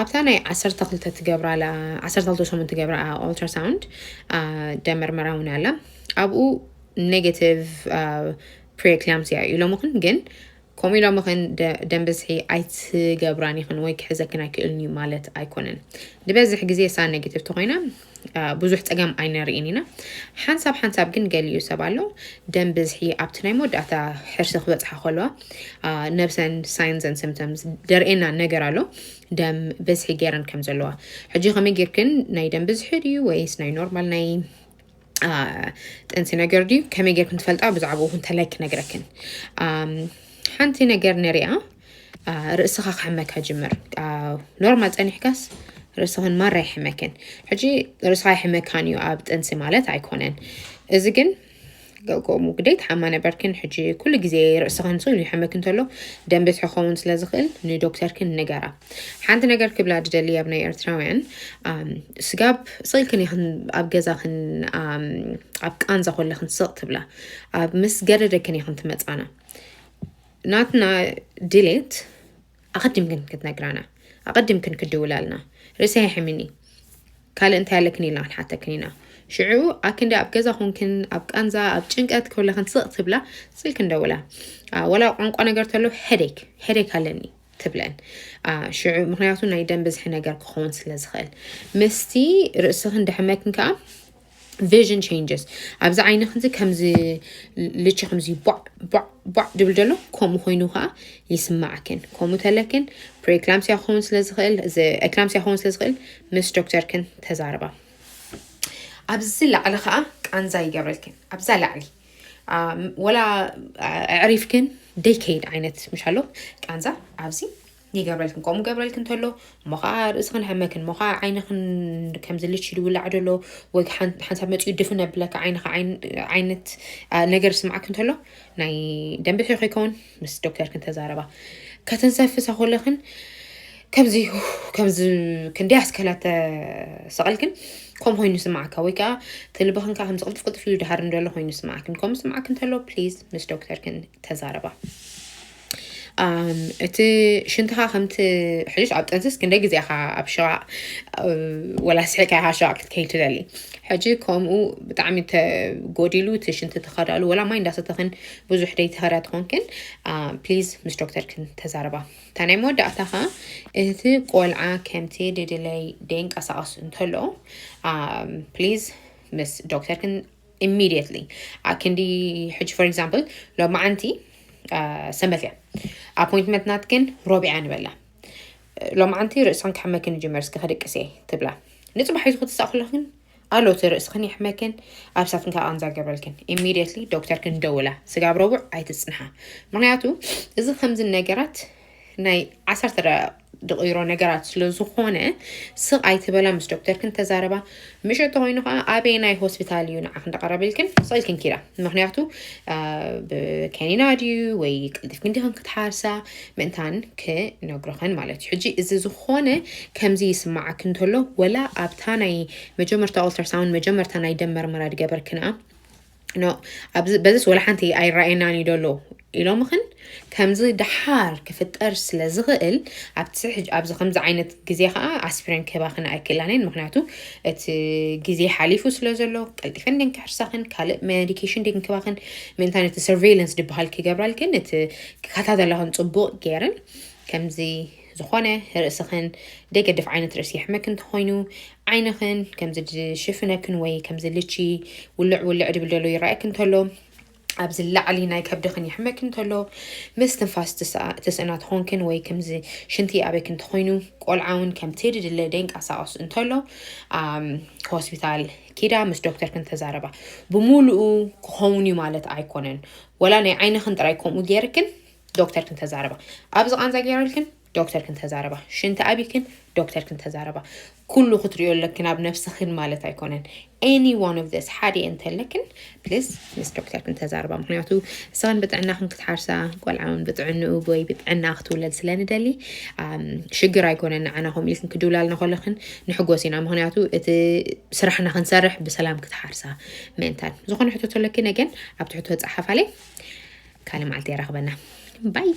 ኣብታ ናይ ዓሰርተ ክልተ ትገብራ ኣላ፣ ዓሰርተ ክልተ ሰሙን ትገብራ ultrasound ደም መርመራ እውን ኣላ። ኣብኡ negative preeclampsia እዩ ኢሎምኽን፣ ግን ከምኡ ኢሎምኽን ደም ብዝሒ ኣይትገብራን ይኽን ወይ ክሕዘክን ኣይክእልን እዩ ማለት ኣይኮነን። ዝበዝሕ ግዜ እሳ negative ተኮይና ብዙሕ ፀገም ኣይነርእን ኢና። ሓንሳብ ሓንሳብ ግን ገሊኡ ሰብ ኣሎ፣ ደም ብዝሒ ኣብቲ ናይ መወዳእታ ሕርሲ ክበፅሓ ከለዋ ነብሰን signs and symptoms ደርእየና ነገር ኣሎ። ደም ብዝሒ ገይረን ከም ዘለዋ ሕጂ ከመይ ጌርክን ናይ ደም ብዝሒ ድዩ ወይስ ናይ ኖርማል ናይ ጥንሲ ነገር ድዩ ከመይ ጌርክን ትፈልጣ? ብዛዕባኡ እውን ተላይ ክነግረክን። ሓንቲ ነገር ንሪኣ፣ ርእስኻ ክሕመካ ጅምር። ኖርማል ፀኒሕካስ ርእስኽን ማራ ይሕመክን። ሕጂ ርእስኻ ይሕመካን እዩ ኣብ ጥንሲ ማለት ኣይኮነን። እዚ ግን ገቆሙ ግደይ ተሓማ ነበርክን። ሕጂ ኩሉ ግዜ ርእስኽን ስኢሉ ይሕመክ እንተሎ ደም ብዝሒ ክኸውን ስለ ዝኽእል ንዶክተርክን ንገራ። ሓንቲ ነገር ክብላ ድደሊ ኣብ ናይ ኤርትራውያን ስጋብ ስቕ ኢልክን ኢኽን ኣብ ገዛኽን ኣብ ቃንዛ ኮለኽን ስቕ ትብላ፣ ኣብ ምስ ገደደክን ኢኽን ትመጻና። ናትና ድሌት ኣቐዲምክን ክትነግራና፣ ኣቐዲምክን ክድውላልና። ርእሰይ ይሕምኒ፣ ካልእ እንታይ ኣለክን ኢልና ክንሓተክን ኢና። ሽዑ ኣክንዲ ኣብ ገዛ ኮንክን ኣብ ቃንዛ ኣብ ጭንቀት ከለኽን ስቕ ትብላ፣ ስልክን ደውላ። ወላ ቋንቋ ነገር ተሎ፣ ሄዴክ ሄዴክ ኣለኒ ትብለን። ሽዑ ምክንያቱ ናይ ደም ብዝሒ ነገር ክኸውን ስለ ዝኽእል፣ ምስቲ ርእስኽን ድሕመክን ከዓ vision changes። ኣብዚ ዓይንኽን ከምዚ ልቺ ከምዚ ቧዕ ቧዕ ቧዕ ድብል ዘሎ ከምኡ ኮይኑ ከዓ ይስማዓክን። ከምኡ ተለክን preeclampsia ክኸውን ስለ ዝኽእል፣ እዚ eclampsia ክኸውን ስለ ዝኽእል ምስ ዶክተርክን ተዛረባ። ኣብዚ ላዕሊ ከዓ ቃንዛ ይገብረልክን። ኣብዛ ላዕሊ ወላ ኣዕሪፍክን ደይከይድ ዓይነት ምሽ ኣሎ ቃንዛ ኣብዚ ይገብረልክን። ከምኡ ገብረልክን እንተሎ እሞ ከዓ ርእስኽን ሕመክን እሞ ከዓ ዓይንኽን ከምዚ ልች ድውላዕ ደሎ ወይ ሓንሳብ መፅኡ ድፍን ኣብለካ ዓይንኻ ዓይነት ነገር ስማዕክ እንተሎ ናይ ደም ብዝሒ ከይከውን ምስ ዶክተርክን ተዛረባ። ከተንሰፍሳ ከለኽን ከምዚ ከምዚ ክንደይ ኣስከላት ተሰቐልክን ከም ኮይኑ ስማዕካ ወይ ከዓ ትልብኽን ከዓ ከምዚ ቅልጥፍ ቅልጥፍ ኢሉ ድሃር እንደሎ ኮይኑ ስማዕክን ከም ስማዕክ እንተሎ ፕሊዝ ምስ ዶክተርክን ተዛረባ። እቲ ሽንትኻ ከምቲ ሕጅሽ ኣብ ጥንስስ ክንደይ ግዜ ኢኻ ኣብ ሸቓቕ ወላ ስሒካ ኢኻ ሸቓቕ ክትከይድ ትደሊ። ሕጂ ከምኡ ብጣዕሚ ተጎዲሉ እቲ ሽንቲ ተኸዳሉ ወላ ማይ እንዳሰተኽን ብዙሕ ደይ ተኸዳ ትኾንክን ፕሊዝ ምስ ዶክተርክን ተዛረባ። እታ ናይ መወዳእታ ኸዓ እቲ ቆልዓ ከምቲ ድድለይ ደይንቀሳቐስ እንተሎ ፕሊዝ ምስ ዶክተርክን immediately ኣክንዲ ሕጂ for example ሎማዓንቲ ሰንበት እያ appointment ናትክን ሮቢዓ ንበላ። ሎማዓንቲ ርእስኽን ክሕመክን ይጅመር እስኪ ከደቅስ እየ ትብላ። ንፅባሕ ይዞ ክትሳእ ከለኽን ኣሎ እቲ ርእስኽን ይሕመክን ኣብ ሳትክን ካብ ኣንዛ ገብረልክን immediately ዶክተርክን ደውላ። ስጋብ ረቡዕ ኣይትፅንሓ። ምክንያቱ እዚ ከምዚ ነገራት ናይ ዓሰርተ ደቂሮ ነገራት ስለ ዝኾነ ስቕ ኣይትበላ ምስ ዶክተርክን ተዛረባ። ምሸት ተኮይኑ ከዓ ኣበየናይ ሆስፒታል እዩ ንዓኽን ዝቐረበልክን ስቕ ኢልክን ኪዳ። ምክንያቱ ብከኒና ድዩ ወይ ቀልጢፍክን ዲኽን ክትሓርሳ ምእንታን ክነግሮኸን ማለት እዩ። ሕጂ እዚ ዝኾነ ከምዚ ይስማዓክ እንተሎ ወላ ኣብታ ናይ መጀመርታ ultrasound መጀመርታ ናይ ደም መርመራ ድገበርክንኣ ኖ በዚስ ወላ ሓንቲ ኣይረኣየናን እዩ ደሎ ኢሎምኽን ከምዚ ደሓር ክፍጠር ስለ ዝኽእል ኣብዚ ከምዚ ዓይነት ግዜ ከዓ ኣስፕሪን ክህባኽን ኣይክእላንን። ምክንያቱ እቲ ግዜ ሓሊፉ ስለ ዘሎ ቀልጢፈን ደን ክሕርሳኽን ካልእ ሜዲኬሽን ደን ክባኽን ምእንታን እቲ surveillance ድበሃል ክገብራልክን እቲ ክከታተላኽን ፅቡቕ ገይረን ከምዚ ዝኾነ ርእስኽን ደገድፍ ዓይነት ርእሲ ይሕመክ እንተኾይኑ ዓይንኽን ከምዚ ድሽፍነክን ወይ ከምዚ ልቺ ውልዕ ውልዕ ድብል ደሎ ይረኣየክ እንተሎ ኣብዚ ላዕሊ ናይ ከብድኽን ይሕመክ እንተሎ ምስ ትንፋስ ትስእና ትኾንክን ወይ ከምዚ ሽንቲ ይኣበክ እንተኾይኑ ቆልዓ እውን ከምቲ ድድለ ደይንቀሳቐስ እንተሎ ሆስፒታል ኪዳ ምስ ዶክተርክን ተዛረባ። ብሙሉኡ ክኸውን እዩ ማለት ኣይኮነን። ወላ ናይ ዓይንኽን ጥራይ ከምኡ ገይርክን ዶክተርክን ተዛረባ። ኣብዚ ቃንዛ ገይረልክን ዶክተርክን ተዛረባ። ሽንቲ ኣቢክን ዶክተርክን ተዛረባ። ኩሉ ክትሪኦ ኣለክን ኣብ ነብስኽን ማለት ኣይኮነን። Any one of this ሓደ እንተለክን ፕሊስ ምስ ዶክተርክን ተዛረባ። ምክንያቱ ንስኽን ብጥዕናኽን ክትሓርሳ ቆልዓውን ብጥዕንኡ ወይ ብጥዕና ክትውለድ ስለ ንደሊ ሽግር ኣይኮነን። ንዓና ከምኡ ኢልክን ክድውላልና ከለኽን ንሕጎስ ኢና። ምክንያቱ እቲ ስራሕና ክንሰርሕ ብሰላም ክትሓርሳ ምእንታን። ዝኾነ ሕቶ ተለኪ ነገን ኣብቲ ሕቶ ጸሓፋለይ ካልእ መዓልቲ የራኽበና። ባይ።